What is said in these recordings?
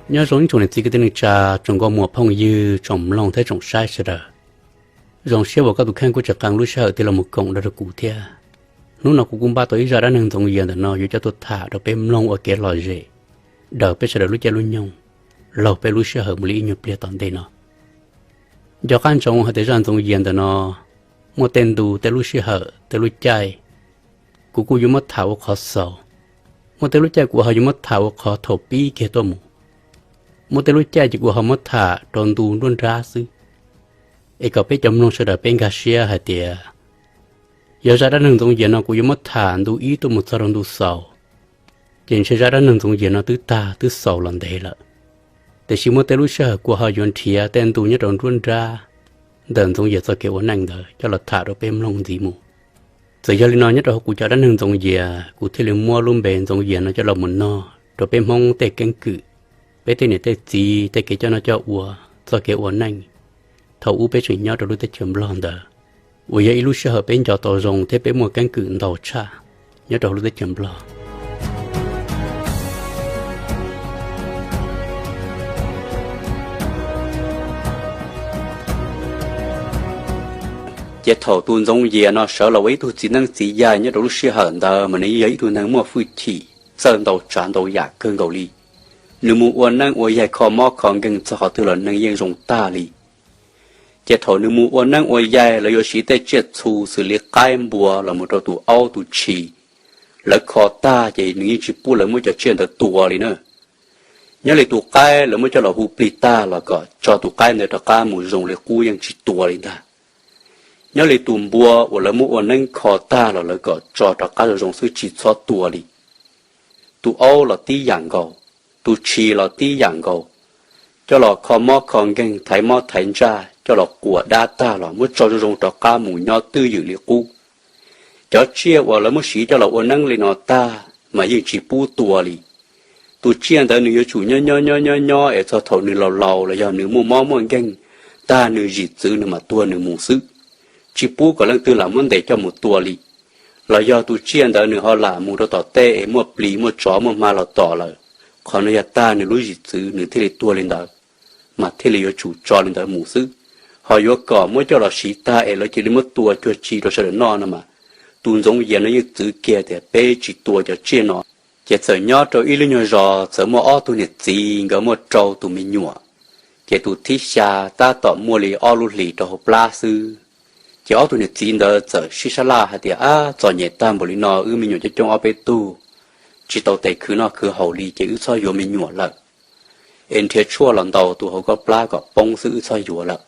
Nyob zoo ib tsoom niam txiv kwv tij neej tsa, tsoom nkauj muam phooj ywg, tsoom mloog thiab tsoom saib sawv daws. Zoo siab uas koj tus kheej kuj tseem qee lub sij hawm tiav los mus koom nrog rau kuv thiab. Hnub no kuv kuj npaj tau ib zaj dab neeg Ntxoov Yias ntawm no yuav coj tuaj tham rau peb mloog ua kev lom zem daws peb sawv daws lub caij lub nyoog laug peb lub sij hawm mus li ib nyuag pliag tom ntej no. Nco qab ntsoov hais tias zaj Ntxoov Yias ntawm no muaj tej ntu, tej lub sij hawm, tej lub caij kuv kuj yuav muab tham ua qhov xaus. Muaj tej lub caij kuv ho yuav muab tham ua qhov thaum pib kiag tuaj mus. Muaj tej lub caij ces kuv ho muab tham rau ntu nruab nrab xwb, es kom peb cov mloog sawv daws peb nkag siab hais tias yog zaj dab neeg Ntxoov Yias no kuv yuav muab tham ntu ib tuaj mus txog rau ntu xaus, ces ntshe zaj dab neeg Ntxoov Yias no twb tag twb xaus los ntev lawm. Tiam sis muaj tej lub sij hawm kuv ho yuav nrhiav tej ntu nyob rau nruab nrab ntawm Ntxoov Yias txoj kev ua neej ntawd coj los tham rau peb mloog ntxiv mus. Txawm yog li no, nyob rau hauv kuv cov dab neeg Ntxoov Yias, kuv thiaj li muab lub npe Ntxoov Yias no coj los mus nog rau peb Hmoob tej keeb kwm, peb tej niam tej txiv tej kev coj noj coj ua, txoj kev ua neej thaum ub peb tseem nyob rau lub teb chaws Nplog ntawd, uas yog ib lub sij hawm peb nco tau zoo thiab peb muaj keeb kwm ntau tshaj nyob rau hauv lub teb chaws Nplog. Ces thaum tus Ntxoov Yias no sawv los ua ib tug txiv neeb txiv yaig nyob rau lub sij hawm ntawd mas nws yeej yog ib tug neeg muaj hwj chim, txawj ntau tsav ntau yam kawg nkaus li. Nws mus ua neeb ua yaig kho mob kho nkeeg txog qhov twg los neeg yeej zoo tag li. Ces thaum nws mus ua neeb ua yaig, lawv yuav siv tej tsiaj txhu xws li qaib npua los mus rau tus aub tus tshis, lawv kho tag ces nws yeej tsis pub lawv muab cov tsiaj ntawd tua li na. Nyob li tus qaib lawv muab coj los hu plig tag los kom tso tus qaib ntawd rov qab mus zoo li qub yeej tsis tua li ntag. Nyob li tus npua uas lawv muab ua neeb kho tag los lawv kom tso rov qab zoo zoo xwb tsis txhob tua li. Tus aub los tib yam nkaus, tus tshis los tib yam nkaus, coj los kho mob kho nkeeg, thaiv mob thaiv ntsaj, coj los quas dab tag los muab tso zoo zoo rov qab mus nyob twj ywm li qub. Cov tsiaj uas lawv muab siv coj los ua neeb li no tag mas yeej tsis pub tua li. Tus tsiaj ntawd nws yuav tsum nyob nyob nyob nyob nyob es txog thaum nws laus laus los yog nws muaj mob muaj nkeeg tag nws zim txwv nws mam tuag nws mus xwb, tsis pub kom leej twg lam muab ntes coj mus tua li. Los yog tus tsiaj ntawd nws ho lam mus rau tom tej es muaj plis muaj tsov muaj hma los tom lawm, qhov no yog tag nws lub zim txwv nws thiaj li tuag li ntawd, mas thiaj li yuav tsum tso li ntawd mus xwb. Ho yuav kom muab coj los siv tag es lawv cia li muab tua cuag tsi rau sawv daws noj no mas, tus Ntxoov Yias no yeej txwv kiag tias peb tsis tua cov tsiaj no. Ces txawm nyob rau ib lub nyuag zos txawm muaj ob tug niam txiv, nkawd muaj rau tus me nyuam. Ces tus thib xya tab tom muaj li ob lub hlis rau hauv plab xwb. Ces ob tug niam txiv ntawd txawm sib sab laj hais tias, Ab, txom nyem tag npaum li no wb me nyuam coob coob ob peb tug, tsis tau tes khwv noj khwv haus li ces wb txhob yuav me nyuam lawm, es nrhiav tshuaj los ntaus tus hauv koj plab kom poob xwb wb txhob yuav lawm.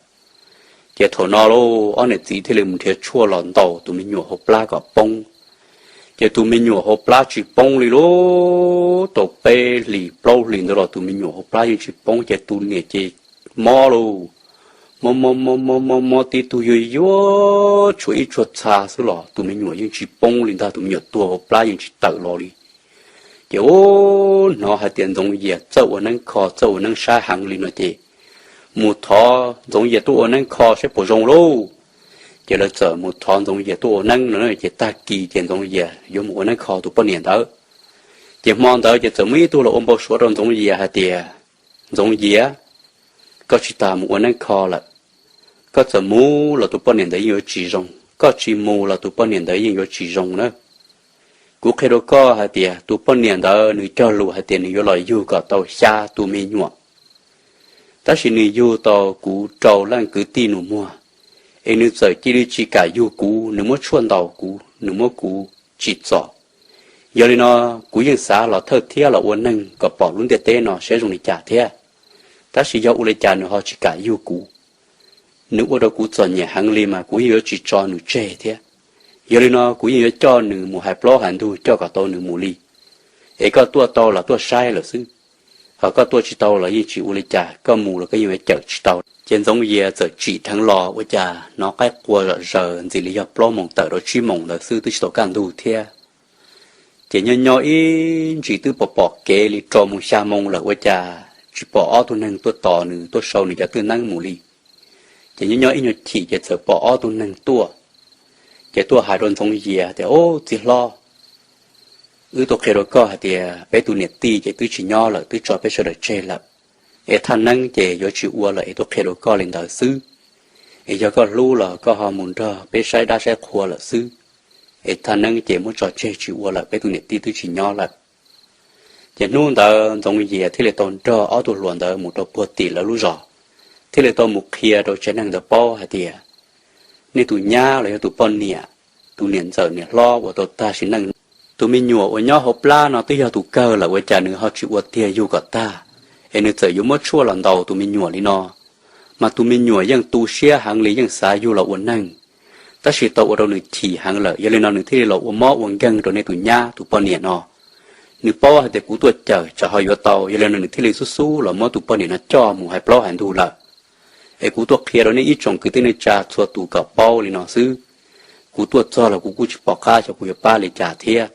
Ces thaum no lauj, ob niam txiv thiaj li mus nrhiav tshuaj los ntaus tus me nyuam hauv plab kom poob. Ces tus me nyuam hauv plab tsis poob li lauj, tau peb hlis plaub hlis ntawd los tus me nyuam hauv plab yeej tsis poob, ces tus niam ces mob lauj, mob mob mob mob mob mob tib tug yuag yuag tshuav ib tshuag txha xwb los tus me nyuam yeej tsis poob li ntag, tus me nyuam tuag hauv plab yeej tsis tawm los li. Ces ub, hnov hais tias Ntxoov Yias txawj ua neeb kho, txawj ua neeb saib heev li no ces mus thov Ntxoov Yias tuaj ua neeb kho saib puas zoo lauj. Ces lawv txawm mus thov Ntxoov Yias tuaj ua neeb no ces tag kis ces Ntxoov Yias yuav mus ua neeb kho tus poj niam ntawd. Ces hmo ntawd ces txawm muaj ib tug los ua npau suav rau Ntxoov Yias hais tias, Ntxoov Yias, koj tsis tas mus ua neeb kho lawm. Koj txawm mus los tus poj niam ntawd yeej yuav tsis zoo, koj tsis mus los tus poj niam ntawd yeej yuav tsis zoo na. Kuv qhia rau koj hais tias tus poj niam ntawd nws cog lus hais tias nws yuav los yug kom tau xya tus me nyuam. Tab sis nws yug tau kuv rau leej kwv tij nus muag, es nws txawm cia li tsis kam yug kuv, nws muab tshuaj ntaus kuv, nws muab kuv tsim txom. Yog li no, kuv yeej xav los thawj thiab los ua neeg kom pom lub ntiaj teb no saib zoo li cas thiab. Tab sis yog ua li cas nws ho tsis kam yug kuv, nws ua rau kuv txom nyem heev li mas kuv yeej yuav tsis tso nws tseg thiab. Yog li no kuv yeej yuav coj nws mus hais plaub hais ntug coj kom tau nws mus li. Es koj tuaj tau los tuaj saib lawm xwb, ho koj tuaj tsis tau los yeej tsis ua li cas, koj mus los koj yeej yuav cawm tsis tau. Ces Ntxoov Yias txawm tsim dheev los ua cas hnov qaib qua zom zaws ntxim li yog plaub moos tawm rau tsib moos ntawd xwb twb tsis tau kaj ntug thiab. Ces nyob nyob ib ntsis twb pom pom kev li rau moos xya moos lawm ua cas tsis pom ob tug neeg tuaj tos nws tuaj sau nws cov twj neeb mus li. Ces nyob nyob ib nyuag chim ces txawm pom ob tug neeg tuaj. Ces tuaj hais rau Ntxoov Yias tias, Ub, txiv hlob, wb tuaj qhia rau koj hais tias peb tus niam tij ces twb tsis nyob lawm, twb tso peb sawv daws tseg lawm. Es thaj neeb ces yuav tsis ua lawm es tuaj qhia rau koj li ntawd xwb. Es yog koj hlub los koj ho mus nrog peb saib dab saib qhua lawm xwb. Es thaj neeb ces muab tso tseg tsis ua lawm, peb tus niam tij twb tsis nyob lawm. Ces hnub ntawd Ntxoov Yias thiaj li tau nrog ob tug hluas ntawd mus rau puag tim lawv lub zos, thiaj li tau mus qhia rau tsev neeg ntawd paub hais tias nej tus nyab los yog tus poj niam, tus niam ntxawm niam hlob uas tau tag sim neej, tus me nyuam uas nyob hauv plab no twb yog tus kawg lawm ua cas nws ho tsis ua tiag yug kom tag, es nws txawm yuav muab tshuaj los ntaus tus me nyuam li no. Mas tus me nyuam yeej tu siab heev li, yeej xav yug los ua neeg, tab sis tau ua rau nws chim heev lawm, yog li no nws thiaj li los ua mob ua nkeeg rau nej tus nyab tus poj niam no. Nws paub hais tias kuv tuaj cawm tsam ho yuav tau, yog li no nws thiaj li xub xub los muab tus poj niam no coj mus hais plaub hais ntug lawm. Es kuv tuaj qhia rau nej ib tsoom kwv tij neej tsa txhua tus kom paub li no xwb. Kuv tuaj txog los kuv kuj tsis pom qab xyov kuv yuav pab li cas thiab.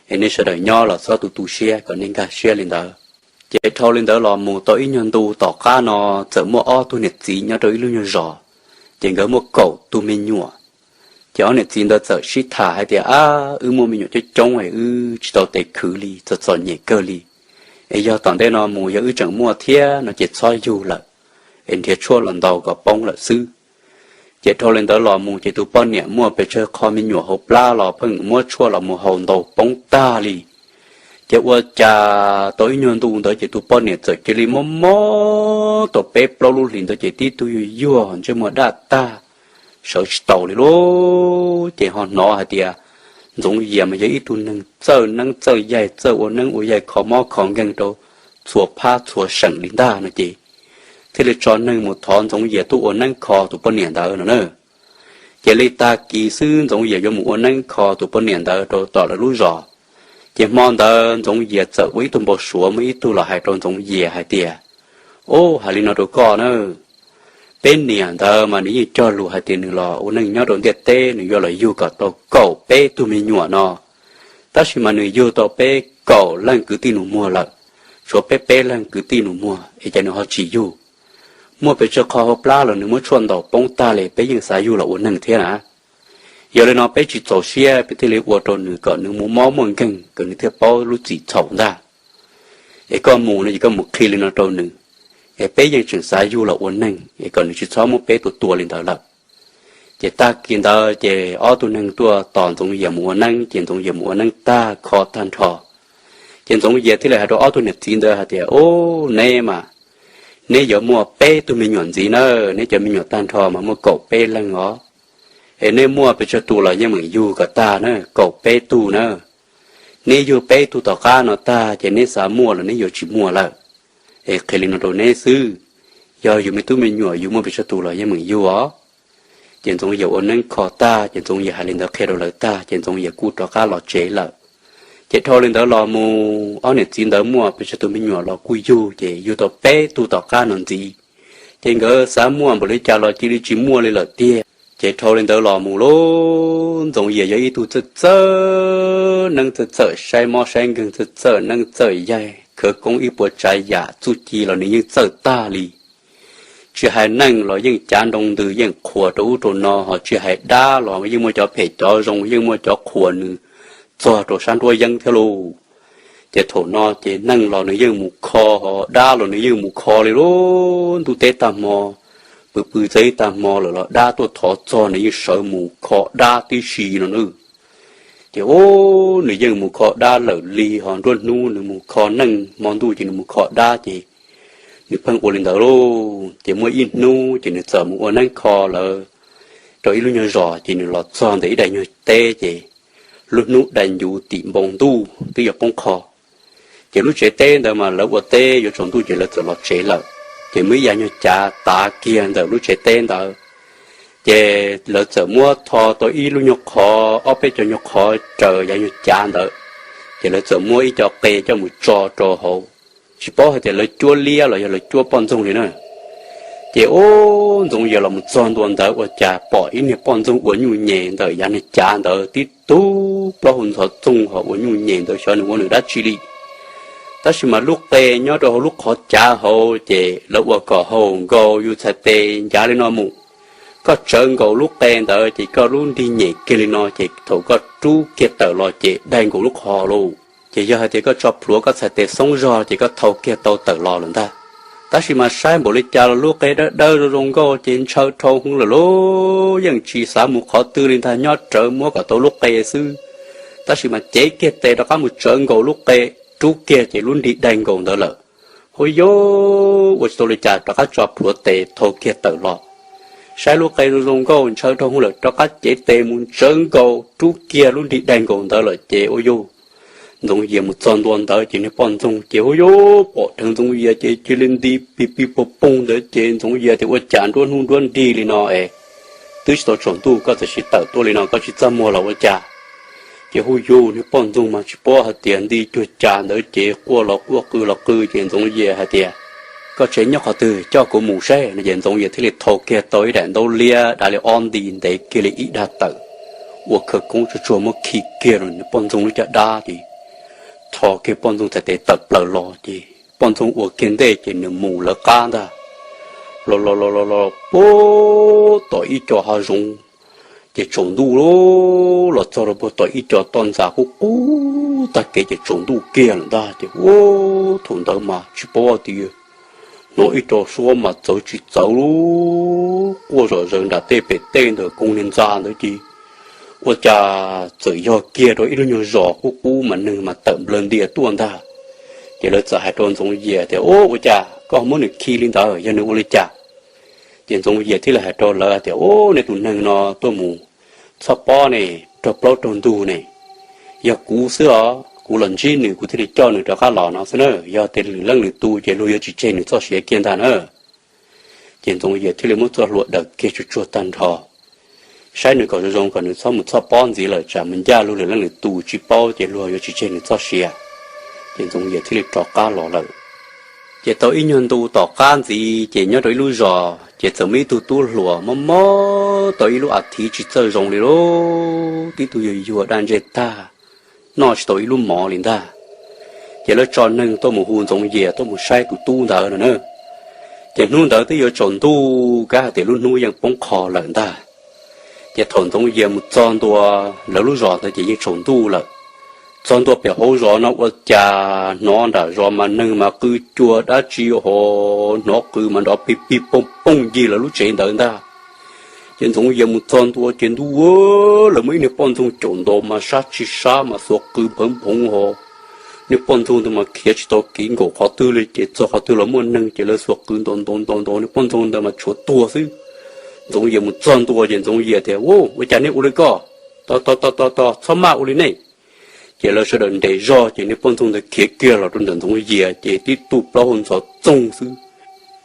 Es nej sawv daws nyob los txhob tu tu siab, kom nej nkag siab li ntawd. Ces dhau li ntawd los mus tau ib nyuag ntu tom qab no, txawm muaj ob tug niam txiv nyob rau ib lub nyuag zos, ces nkawd muaj kaum tus me nyuam. Ces ob niam txiv ntawd txawm sib tham hais tias, Ab, wb muaj me nyuam coob coob es wb tsis tau tes khwv li, txom txom nyem kawg li. Es yog tom ntej no mus yog wb tseem muaj thiab no ces txhob yug lawm, es nrhiav tshuaj los ntaus kom poob lawm xwb. Ces dhau li ntawd los mus ces tus poj niam muaj pes tsawg qho me nyuam hauv plab los pheej muab tshuaj los mus haus ntaus poob tag li. Ces ua cas tau ib nyuag ntu ntawd ces tus poj niam txawm cia li mob mob tau peb plaub lub hlis ntawd ces tib tug yuag yuag ntsej muag daj tag, sawv tsis taus li lauj. Ces ho hnov hais tias Ntxoov Yias mas yog ib tug neeg txawj neeb txawj yaig, txawj ua neeb ua yaig kho mob kho nkeeg rau txhua phab txhua seem li ntag no ces thiaj li tso neeg mus thov Ntxoov Yias tuaj ua neeb kho tus poj niam ntawd no na. Ces li tag kis xwb Ntxoov Yias yuav mus ua neeb kho tus poj niam ntawd rau tom lawv lub zos. Ces hmo ntawd Ntxoov Yias txawm ua ib tug npau suav, muaj ib tug los hais rau Ntxoov Yias hais tias, Ub, hais li no rau koj na, peb niam ntawd mas nws yeej cog lus hais tias nws los ua neej nyob rau ntiaj teb nws yuav los yug kom tau kaum peb tug me nyuam no. Tab sis mas nws yug tau peb kaum leej kwv tij nus muag lawm, tshuav peb peb leeg kwv tij nus muag es cas nws ho tsis yug? Muaj pes tsawg qho hauv plab los nws muab tshuaj ntaus poob tag li, peb yeej xav yug los ua neeg thiab na. Yog li no peb tsis txaus siab, peb thiaj li ua rau nws kom nws muaj mob muaj nkeeg, kom nws thiaj paub lub txim txhaum ntag. Es koj mus no ces koj mus qhia li no rau nws, es peb yeej tseem xav yug los ua neeg, es kom nws tsis txhob muab peb tua tua li ntawd lawm. Ces tag kis ntawd ces ob tug neeg tuaj tos Ntxoov Yias mus ua neeb, ces Ntxoov Yias mus ua neeb tag kho tag nrho. Ces Ntxoov Yias thiaj li hais rau ob tug niam txiv ntawd hais tias, Ub, neb mas, neb yuav muaj peb tug me nyuam ntxiv na, neb cov me nyuam tag nrho mas muaj kaum peb leeg os. Es neb muaj pes tsawg tus los yeej meem yug kom tag na, kaum peb tug na. Neb yug peb tug tom qab no tag ces neb xav muaj los neb yuav tsis muaj lawm. Es qhia li no rau neb xwb, yog yus me tub me nyuam yus muaj pes tsawg tus los yeej meem yug os. Ces Ntxoov Yias ua neeb kho tag ces Ntxoov Yias hais li ntawd qhia rau lawv tag ces Ntxoov Yias kuj rov qab los tsev lawm. Ces dhau li ntawd los mus ob niam txiv ntawd muaj pes tsawg tus me nyuam los kuj yug, ces yug tau peb tug tom qab no ntxiv. Ces nkawd xav muaj npaum li cas los cia li tsis muaj li lawm tiag. Ces dhau li ntawd los mus lauj, Ntxoov Yias yog ib tug txawj txawj neeb, txawj txawj saib mob saib nkeeg, txawj txawj neeb txawj yaig, khawv koob ib puas tsav yam, txuj ci los nws yeej txawj tag li. Tsis hais neeg los yeej cav nroo ntws yeej qhuas rau ub rau no, ho tsis hais dab los yeej muaj cov phem cov zoo, yeej muaj cov qhuas nws txog rau sab nruab yeeb thiab lauj. Ces thaum no ces neeg los nws yeej mus kho, ho dab los nws yeej mus kho li lauj. Ntuj teb tag hmo, pw pw txog ib tag hmo lawm los dab tuaj thov txog nws yeej sawv mus kho dab tib si no na. Ces ub, nws yeej mus kho dab lawm li, ho nruab hnub nws mus kho neeg, hmo ntuj ces nws mus kho dab ces nws pheej ua li ntawd lauj. Ces muaj ib hnub ces nws txawm mus ua neeb kho lawm rau ib lub nyuag zos, ces nws los txog ntawm ib daim nyuag teb ces lub hnub dai ncuv tim npoo ntuj twb yuav poob qho. Ces lub tsev teb ntawd mas lawv ua teb yuav tsaus ntuj ces lawv txawm los tsev lawm. Ces muaj ib yav nyuag cav tav kiag ntawm lub tsev teb ntawd, ces lawv txawm muab tho tau ib lub nyuag qhov, ob peb cov nyuag qhov raws yav nyuag cav ntawd, ces lawv txawm muab ib co qe coj mus tso rau hauv. Tsis paub hais tias lawv cuab liab los yog lawv cuab poj ntxoog li na. Ces ub, Ntxoov Yias los mus txog ntua ntawd ua cas pom ib niag poj ntxoog ua nyuj nyem ntawm yav niag cav ntawd tib tug plaub hau ntxhov txoog ho ua nyuj nyem ntawd xyov nws ua nws dab tsi li. Tab sis mas lub qe nyob rau hauv lub qhov cav hauv ces lawv ua kom haum nkaus yus txhais tes ncav li no mus. Koj tsawv nkaus lub qe ntawd ces koj lub nrig nyem kiag li no ces thaum koj rub kiag tawm los ces dai nkaus lub qhov lauj. Ces yog hais tias koj tso plhuav koj txhais tes xoob zog ces koj thau kiag tau tawm los lawm ntag. Tab sis mas saib npaum li cas los lub qe dawb dawb zoo zoo nkauj ces ntshaw dhau hwv lawm lauj, yeej tsis xav mus qhov twg li ntag, nyob rawv muab kom tau lub qe xwb. Tab sis mas cev kiag tes rov qab mus tsawv nkaus lub qe, rub kiag ces lub nrig daig nkaus ntawd lawm. Huj yuj, ua tsis tau li cas rov qab tso plhuav tes thau kiag tawm los. Saib lub qe zoo zoo nkauj ntshaw dhau hwv lawm rov qab cev tes mus tsawv nkaus rub kiag lub nrig daig nkaus ntawd lawm ces ua yuj, Ntxoov Yias mus txog ntua ntawd ces niag poj ntxoog ces huj yuj, pom dheev Ntxoov Yias ces cia li nti pig pig pog poog ntawd ces Ntxoov Yias tias ua cas nruab hnub nruab nrig li no es twb tsis tau tsaus ntuj koj txawm sis tawm tuaj li no, koj tsis txaj muag los ua cas? Ces huj yuj, niag poj ntxoog mas tsis paub hais tias nti cuag cas ntawd ces quaj los quaj qw los qw ces Ntxoov Yias hais tias, koj tsev nyob qhov twg coj kuv mus saib no ces Ntxoov Yias thiaj li thau kiag tau ib daim ntaub liab dav li ob nti ntev kiag li ib dag tawm, ua khawv koob tsuag tsuag muab khi kiag rau niag poj ntxoog lub caj dab ces rho kiag poj ntxoog txhais tes tawm plaws los ces poj ntxoog ua kiag ntej ces nws mus lawv qab ntag. Los los los los los puag tom ib co hav zoov ces tsaus ntuj los txog rau puag tom ib co toj ntxas qub qub tag kev ces tsaus ntuj kiag lawm ntag ces ua thaum ntawd mas tsis paub tias hnov ib co suab mas txawv tsis txawv quaj zom zaws nram tej pem tej ntawm koog niag ntxa ntawd ces ua cas txawm yog kiag rau ib lub nyuag zos qub qub mas neeg mas tawm nplawg ntia tuaj ntag. Ces lawv txawm hais rau Ntxoov Yias tias, Ub, ua cas koj muab nws khi li ntawd, yog nws ua li cas? Ces Ntxoov Yias thiaj li hais rau lawv tias, Ub, nej tus neeg no tuaj mus txhoj pob ne, raug plaub raug ntug ne. Yog kuv xwb os, kuv los ntsib nws kuv thiaj li coj nws rov qab los no xwb na. Yog tias lwm leej lwm tus ces luag yuav tsis tseg nws txoj sia kiag ntag na. Ces Ntxoov Yias thiaj li muab txoj hlua daws kiag tsuag tsuag tag nrho, saib nws kom zoo zoo kom nws txhob mus txhoj pob ntxiv lawm tsam mus ncaj luag lwm leej lwm tus tsis paub ces luag yuav tsis tseg nws txoj sia. Ces Ntxoov Yias thiaj li rov qab los lawm. Ces tau ib nyuag ntu tom qab ntxiv ces nyob rau ib lub zos ces txawm muaj ib tug tub hluas mob mob tau ib lub as thiv tsis txawj zoo li lauj, tib tug yuag yuag daj ntseg tag, noj tsis tau ib lub mov li ntag. Ces lawv tso neeg tuaj mus hu Ntxoov Yias tuaj mus saib tus tub ntawd no na. Ces hnub ntawd twb yuav tsaus ntuj kab hais tias lub hnub yeej poob qho lawm ntag. Ces thaum Ntxoov Yias mus txog ntua lawv lub zos ntawd ces yeej tsaus ntuj lawm. Txog ntua pem hauv zos no ua cas hnov nram zos mas neeg mas qw cua dab tsi ho, hnov qw mas nrov pig pig pooj pooj ncig lawv lub tsev ntawd ntag. Ces Ntxoov Yias mus txog ntua ces ntuj, lawv muaj ib niag poj ntxoog caum ntaus mas sab tsis sab mas xuas qw nphawv nphoov ho. Niag poj ntxoog ntawd mas khiav tsis tau kev nkaum qhov twg li ces txog qhov twg los muaj neeg ces lawv xuas qw ntaus ntaus ntaus ntaus niag poj ntxoog ntawd mas tshuav tuag xwb. Ntxoov Yias mus txog ntua ces Ntxoov Yias tias, Ub, ua cas nej ua li ko? Tos tos tos tos, txhob maj ua li nej. Ces lawv sawv daws nres zog ces niag poj ntxoog ntawd khiav kiag los rau ntawm Ntxoov Yias ces tib tug plaub hau ntxhov txoog xwb.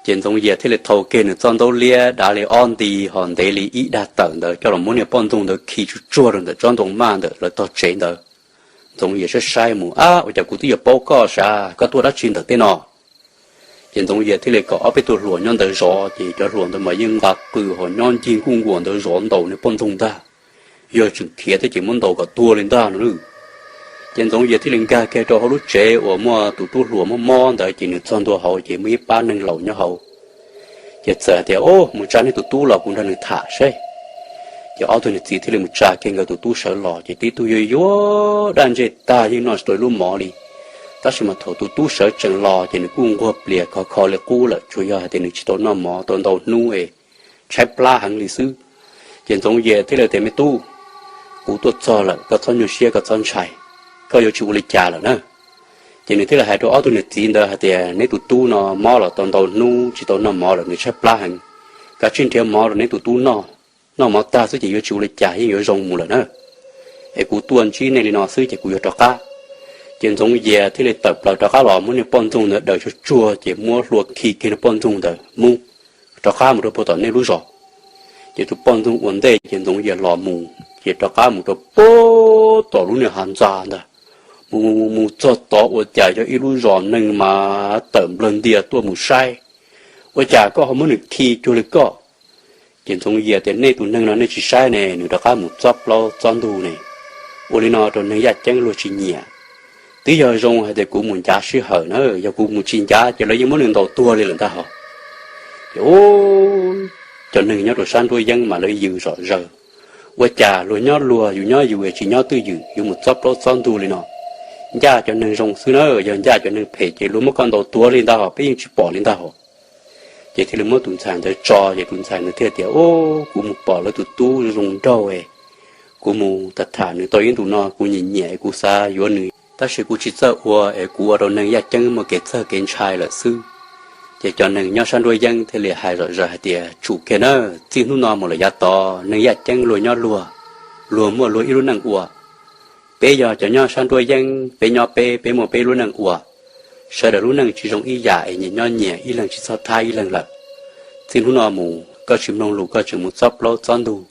Ces Ntxoov Yias thiaj li thau kiag nws txoj ntaub liab dav li ob nti ho ntev li ib dag tawm ntawd coj los muab niag poj ntxoog ntawd khi tsuag tsuag rau ntawm tsob ntoo maj ntawm lawv tog tsev ntawd. Ntxoov Yias saib saib mus, Ab, ua cas kuv twb yuav paub koj sav, koj tuaj dab tsi ntawm tej no? Ces Ntxoov Yias thiaj li kom ob peb tug hluas nyob ntawd zov ces cov hluas ntawd mas yeej nqa qw ho nyob ncig nkuj nkuas ntawd zov ntaus niag poj ntxoog ntag. Yog tseem khiav thiab ces muab ntaus kom tuag li ntag no. Ces Ntxoov Yias thiaj li nkag kiag rau hauv lub tsev uas muaj tus tub hluas mob mob ntawd ces nws txog ntua hauv ces muaj ib pab neeg laus nyob hauv. Ces txawm hais tias, Ub, mus tsa nej tus tub los kuv nrog nws tham seb. Ces ob tug niam txiv thiaj li mus tsa kiag nkawd tus tub sawv los ces tib tug yuag yuag daj ntseg tag yeej noj tsis tau ib lub mov li. Tab sis mas thaum tus tub sawv tsees los ces nws kuj nquag plias khov kho li qub lawm, tsuas yog hais tias nws tsis tau noj mov tau ntau hnub es tshaib plab heev li xwb. Ces Ntxoov Yias thiaj li tias, Me tub, kuv tuaj txog lawm, koj txhob nyuaj siab koj txhob ntshai, koj yuav tsis ua li cas lawm na. Ces nws thiaj li hais rau ob tug niam txiv ntawd hais tias, Neb tus tub no mob los tau ntau hnub tsis tau noj mov lawm, nws tshaib plab heev. Kav tsij nrhiav mov rau neb tus tub noj, noj mov tag xwb ces yuav tsis ua li cas, yeej yuav zoo mus lawm na. Es kuv tuaj ntsib nej li no xwb ces kuv yuav rov qab. Ces Ntxoov Yias thiaj li tawm plaws rov qab los muab niag poj ntxoog ntawd daws tsuag tsuag ces muab hlua khi kiag niag poj ntxoog ntawd mus, Rov qab mus rau puag tom nej lub zos. Ces tus poj ntxoog ua ntej ces Ntxoov Yias los mus ces rov qab mus rau puag tom lub niag hav ntxa ntag. Mus mus mus mus txog tod ua cas yog ib lub zos neeg mas tawm nplawg ntia tuaj mus saib, Ua cas koj ho muab nws khi cuag li koj? Ces Ntxoov Yias tias, Nej tus neeg no nej tsis saib ne, nws rov qab mus txob plaub txob ntug ne. Ua li no rau neeg yaj ceeb luag tsis nyiam. Twb yog zoo hais tias kuv mus ncav sij hawm na, yog kuv mus tsis ncav ces lawv yeej muab nws ntaus tuag li lawm ntag hos. Ces cov neeg nyob rau sab nruab yeeb mas lawv yws zom zaws, Ua cas luag nyob luag, yus nyob yus, tsis nyob twj ywm, yuav mus txob plaub txob ntug li no? Ncaj cov neeg zoo xwb na, yog ncaj cov neeg phem ces luag muab koj ntaus tuag li ntag hos, peb yeej tsis pom li ntag hos. Ces thiaj li muab tus ntxhais ntawd tso, ces tus ntxhais ntawd thiaj tias, Ub, kuv mus pom lawv tus tub zoo nraug es kuv mus tham tham nws tau ib ntus no kuv nyiam nyiam es kuv xav yuav nws, tab sis kuv tsis txawj ua es kuv ua rau neeg yaj ceeb muaj kev txhawj kev ntshai lawm xwb. Ces cov neeg nyob sab nruab yeeb thiaj li hais zom zaws hais tias, Tsum kiag na, txij hnub no mus lawm yav tod neeg yaj ceeb luag nyob luag, luag muaj luag ib lub neej ua. Peb yog cov nyob sab nruab yeeb, peb nyob peb, peb muaj peb lub neej ua. Sawv daws lub neej tsis zoo ib yam es nyias nyob nyias, ib leeg tsis txhob thab ib leeg lawm. Txij hnub no mus koj tsis mloog lus, koj tseem mus txob plaub txob ntug,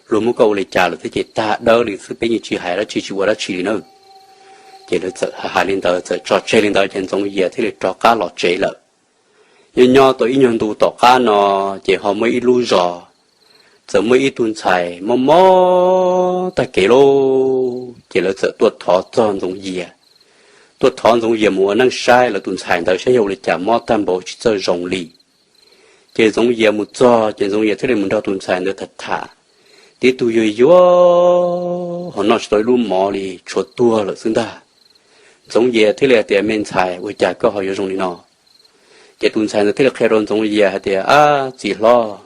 luag muab koj ua li cas los twb ces tag dawb li xwb, peb yeej tsis hais dab tsi tsis ua dab tsi li na. Ces lawv txawm hais li ntawd, txawm tso tseg li ntawd ces Ntxoov Yias thiaj li rov qab los tsev lawm. Nyob nyob tau ib nyuag ntu tom qab no, ces ho muaj ib lub zos txawm muaj ib tug ntxhais mob mob tag kev lauj, ces lawv txawm tuaj thov txog Ntxoov Yias. Tuaj thov Ntxoov Yias mus ua neeb saib lawv tus ntxhais ntawd saib yog ua li cas mob tag npaum tsis txawj zoo li. Ces Ntxoov Yias mus txog ces Ntxoov Yias thiaj li mus nrog tus ntxhais ntawd tham tham. Tib tug yuag yuag ho noj tsis tau ib lub mov li, tshuav tuag lawm xwb ntag. Ntxoov Yias thiaj li hais tias, Me ntxhais, ua cas koj ho yuav zoo li no? Ces tus ntxhais ntawd thiaj li qhia rau Ntxoov Yias hais tias, Ab txiv hlob,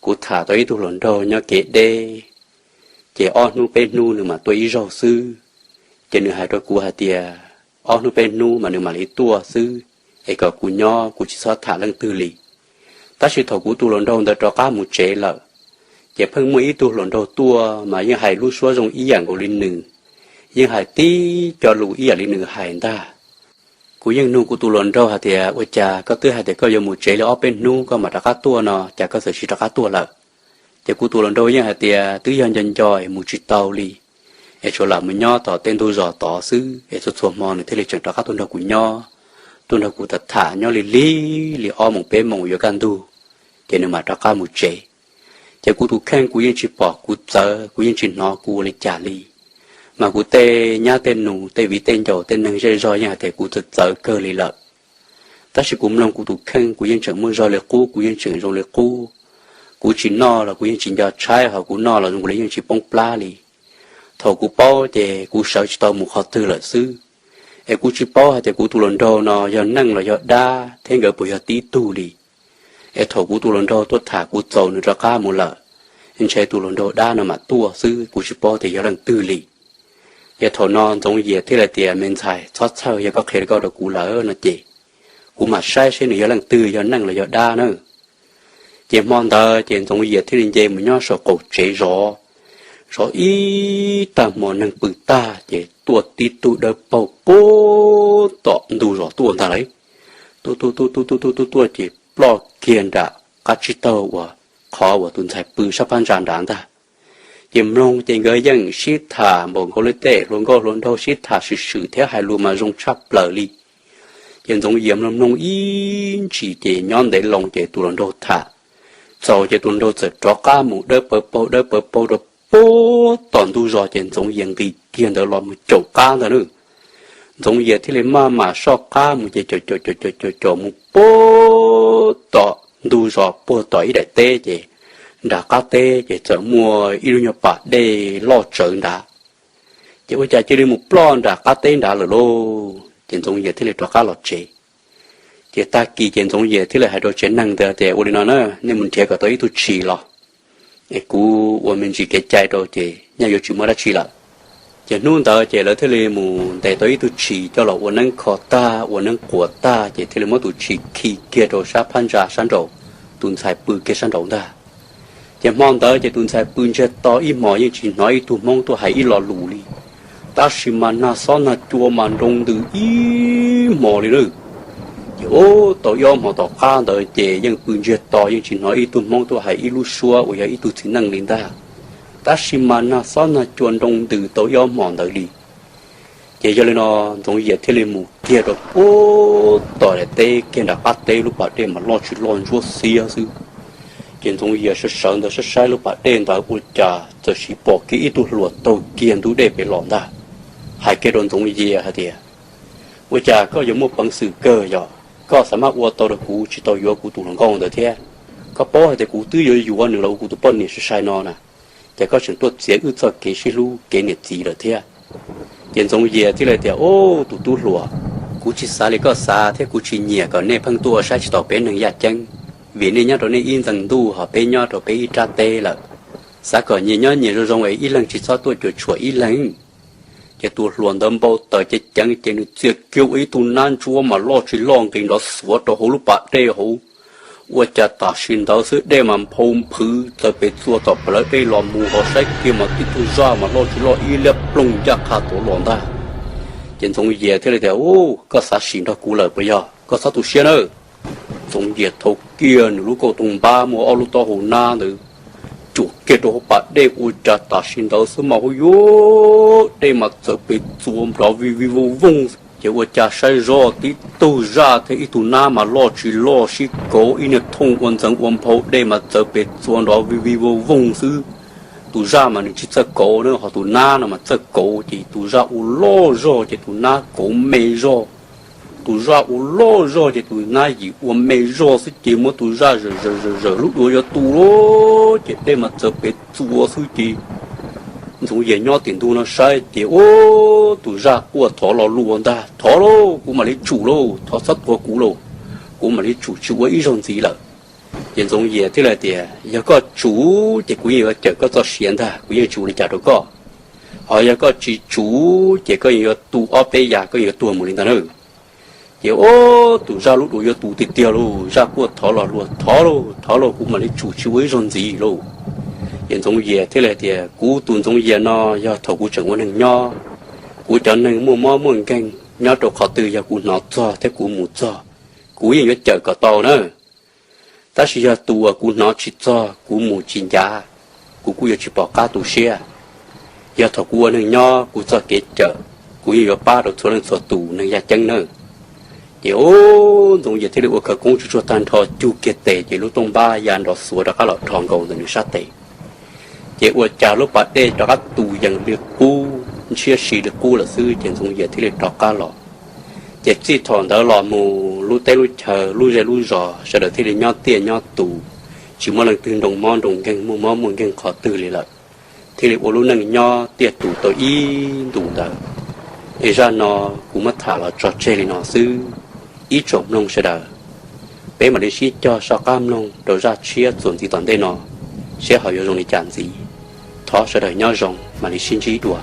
kuv tham tau ib tug hluas nraug nyob kev deb, ces ob hnub peb hnub nws mam tuaj ib zaug xwb. Ces nws hais rau kuv hais tias ob hnub peb hnub mas nws mam li tuaj xwb, es kom kuv nyob, kuv tsis txhob tham leej twg li. Tab sis thaum kuv tus hluas nraug ntawd rov qab mus tsev lawm, ces pheej muaj ib tug hluas nraug tuaj mas yeej hais lub suab zoo ib yam nkaus li nws, yeej hais tib co lus ib yam li nws hais ntag. Kuv yeej nug kuv tus hluas nraug hais tias, Ua cas koj twb hais tias koj yuav mus tsev li ob peb hnub koj mam rov qab tuaj no, cas koj txawm sis rov qab tuaj lawm? Ces kuv tus hluas nraug yeej hais tias twb yog nco nco es mus tsis tau li, es tsuas lam mus nyob tom tej ntug zos tod xwb, es txhua txhua hmo nws thiaj li tseem rov qab tuaj nrog kuv nyob, tuaj nrog kuv tham tham nyob li lig li ob moos peb moos yuav kaj ntug, ces nws mam rov qab mus tsev. Ces kuv tus kheej kuv yeej tsis pom kuv txawv, kuv yeej tsis hnov kuv ua li cas li. Mas kuv tej nyab tej nus, tej viv tej ncaus, tej neeg zej zog yeej hais tias kuv txawv txawv kawg li lawm. Tab sis kuv mloog kuv tus kheej kuv yeej tseem muaj zog li qub, kuv yeej tseem zoo li qub. Kuv tsis noj los kuv yeej tsis nco tshaib, ho kuv noj los zoo li yeej tsis poob plab li. Thaum kuv paub ces kuv sawv tsis tau mus qhov twg lawm xwb. Es kuv tsis paub hais tias kuv tus hluas nraug no yog neeg los yog dab thiab nkawd puas yog tib tug li. Es thaum kuv tus hluas nraug tuaj tham kuv txaus nws rov qab mus lawm, ntshe tus hluas nraug dab no mam tuaj xwb, kuv tsis paub tias yog leej twg li. Ces thaum no Ntxoov Yias thiaj li tias, Me ntxhais, txhob txhawj, yog koj qhia li koj rau kuv lawm no ces kuv mam saib seb nws yog leej twg, yog neeg los yog dab na. Ces hmo ntawd ces Ntxoov Yias thiaj li nce mus nyob saum qaum tsev zov. Zov ib tag hmo neeg pw tag ces tuaj tib tug dawb paug puag tom ntug zos tuaj ntag lauj. Tuaj tuaj tuaj tuaj tuaj tuaj tuaj ces ploj kiag nram qab tsib taug uas qhov uas tus ntxhais pw sab phab ntsa nrad ntag. Ces mloog ces nkawd yeej sib tham npaum nkaus li tej hluas nkauj hluas nraug sib tham swm swm thiab hais lus mas zoo tshaj plaws li. Ces Ntxoov Yias mloog mloog ib ntsis ces nyob ntev loo ces tus hluas nraug tham txaus ces tus hluas nraug txawm rov qab mus dawb pawv paug dawb pawv paug rau puag tom ntug zos ces Ntxoov Yias nqis kiag ntawd los mus caum qab ntag na. Ntxoov Yias thiaj li maj mam soj qab mus ces caum caum caum caum caum mus puag tom ntug zos puag tom ib daim teb ces nram qab teb ces txawm muaj ib lub nyuag pas dej loj tsawv nrad. Ces ua cas cia li mus ploj nram qab teb nrad lawm lauj. Ces Ntxoov Yias thiaj li rov qab los tsev. Ces tag kis ces Ntxoov Yias thiaj li hais rau tsev neeg ntawd tias, Ua li no na, nej mus nrhiav kom tau ib tug tshis los es kuv ua me ntsis kev cai rau ces nyaj yuav tsis muaj dab tsi lawm. Ces hnub ntawd ces lawv thiaj li mus ntes tau ib tug tshis coj los ua neeb kho tag ua neeb quas tag ces thiaj li muab tus tshis khi kiag rau sab phab ntsa sab nraud, tus ntxhais pw kiag sab nraud ntag. Ces hmo ntawd ces tus ntxhais pw ntsiag to ib hmos yeej tsis hnov ib tug Hmoob tuaj hais ib lo lus li. Tab sis mas nag xob nag cua mas nroo ntws ib hmos li na. Ces ub tau ib ob hmos tom qab ntawd ces yeej pw ntsiag to yeej tsis hnov ib tug Hmoob tuaj hais ib lub suab uas yog ib tug txiv neej li ntag. Tab sis mas nag xob nag cua nroo ntws tau ib ob hmos ntawd li. Ces yog li no Ntxoov Yias thiaj li mus kiag rau puag tom daim teb kiag nram qab teb lub pas dej mas loj tsis loj ntsuab xiab xwb. Ces Ntxoov Yias sawv sawv ntawd saib saib lub pas dej ntawd ua cas txawm sis pom kiag ib tug hluas taug kiag ntug dej pem los ntag. Hais kiag rau Ntxoov Yias hais tias, Ua cas koj yuav muaj peev xwm kawg yog koj xav maj ua tau rau kuv tsis tau yuav kuv tus hluas nkauj ntawd thiab? Koj paub hais tias kuv twb yuav yuav nws los ua kuv tus poj niam sai sai no na, ces koj tseem tuaj txiav wb txoj kev sib hlub kev niam txiv lawm thiab. Ces Ntxoov Yias thiaj li tias, Ub, tus tub hluas, kuv tsis xav li koj xav thiab kuv tsis nyiam kom nej pheej tuaj ua saib tsis taus peb neeg yaj ceeb. vim nej nyob rau nej ib ntxees ntuj ho peb nyob rau peb ib rab teb lawm. Xav kom nyias nyob nyias zoo zoo es ib leeg tsis txhob tuaj cuam tshuam ib leeg. Ces tus hluas ntawd npau taws ceev ceev ces nws txia kiag ua ib tug nab ntsuab mas loj tsis loj nqis nrov xuav rau hauv lub pas dej hauv. Ua cas tam sim ntawd xwb dej mas nphau nphwv txawv pes txua tom plawv dej los mus ho saib kiag mas tib tug zaj mas loj tsis loj ib liab ploog ncaj qha tuav los ntag. Ces Ntxoov Yias thiaj li tias, Ub, koj xav sim nrog kuv lawm puas yog? Koj txhob tu siab nawb. Ntxoov Yias thau kiag nws lub kauj toog npab muaj ob lub taub hau nab ntawd cuam kiag rau hauv pas dej ua cas tam sim ntawd xwb mas hu yuav dej mas txawv pes txua nrov vij vij vooj vooj. Ces ua cas saib zoj tib tug zaj thiab ib tug nab mas loj tsis loj sib kauv ib niag thooj ua ntxeev ua nphau dej mas txawv pes txua nrov vij vij vooj vooj xwb. Tus zaj mas nws tsis txawj kauv na, ho tus nab no mas txawj kauv ces tus zaj ua loj zog ces tus nab kauv me zog. Tus zaj ua loj zog ces tus nab yim ua me zog xwb ces muab tus zaj zawm zawm zawm zawm lub duav yuav tu lawm ces dej mas txawv pes txua xwb ces Ntxoov Yias nyob tim ntug no saib ces ub, tus zaj quaj thov lo lus ntag, Thov lauj, kuv mam li tsum lauj, thov txhob tua kuv lauj, kuv mam li tsum tsis ua ib zaug ntxiv lawm. Ces Ntxoov Yias thiaj li tias, Yog koj tsum ces kuv yeej yuav cawm koj txoj sia ntag, kuv yeej tsis ua li cas rau koj. Ho yog koj tsis tsum ces koj yeej yuav tu ob peb yas, koj yeej yuav tuag mus li ntag na. Ces ub, tus zaj lub duav yuav tu tiag tiag lauj, zaj quaj thov lo lus, Thov lauj, thov lauj, kuv mam li tsum tsis ua ib zaug ntxiv lauj. Ces Ntxoov Yias thiaj li tias, Kuv tus Ntxoov Yias no yog thaum kuv tseem ua neeg nyob, kuv cov neeg muaj mob muaj nkeeg nyob rau qhov twg yog kuv hnov txog thiab kuv mus txog, kuv yeej yuav cawm kom tau na. Tab sis yog tus uas kuv hnov tsis txog, kuv mus tsis ncav, kuv kuj yuav tsis pom qab tu siab. Yog thaum kuv ua neeg nyob kuv txoj kev cawm, kuv yeej yuav pab rau txhua leej txhua tus neeg yaj ceeb nawb. Ces ub, Ntxoov Yias thiaj li ua khawv koob tsuj tsuag tag nrho cug kiag tes ces lub tooj npab ya nrov xuav rov qab los dhos nkaus ntawm nws sab tes. Ces ua cas lub pas dej rov qab tu yees li qub, ntshiab si li qub lawm xwb ces Ntxoov Yias thiaj li rov qab los. Ces txij thaum ntawd los mus lub teb lub chaw, lub zej lub zos sawv daws thiaj li nyob tiaj nyob tus, tsis muaj leej twg nroo mob nroo nkeeg muaj mob muaj nkeeg qhov twg li lawm, thiaj li ua lub neej nyob tiaj tus tau ib ntus ntawd. Es zaj no kuv muab tham los tso tseg li no xwb, ib tsoom mloog sawv daws, peb mam li sib cog soj qab mloog rau zaj tshiab txuas ntxiv tom ntej no, seb ho yuav zoo li cas ntxiv. Thov sawv daws nyob zoo, mam li sib ntsib dua.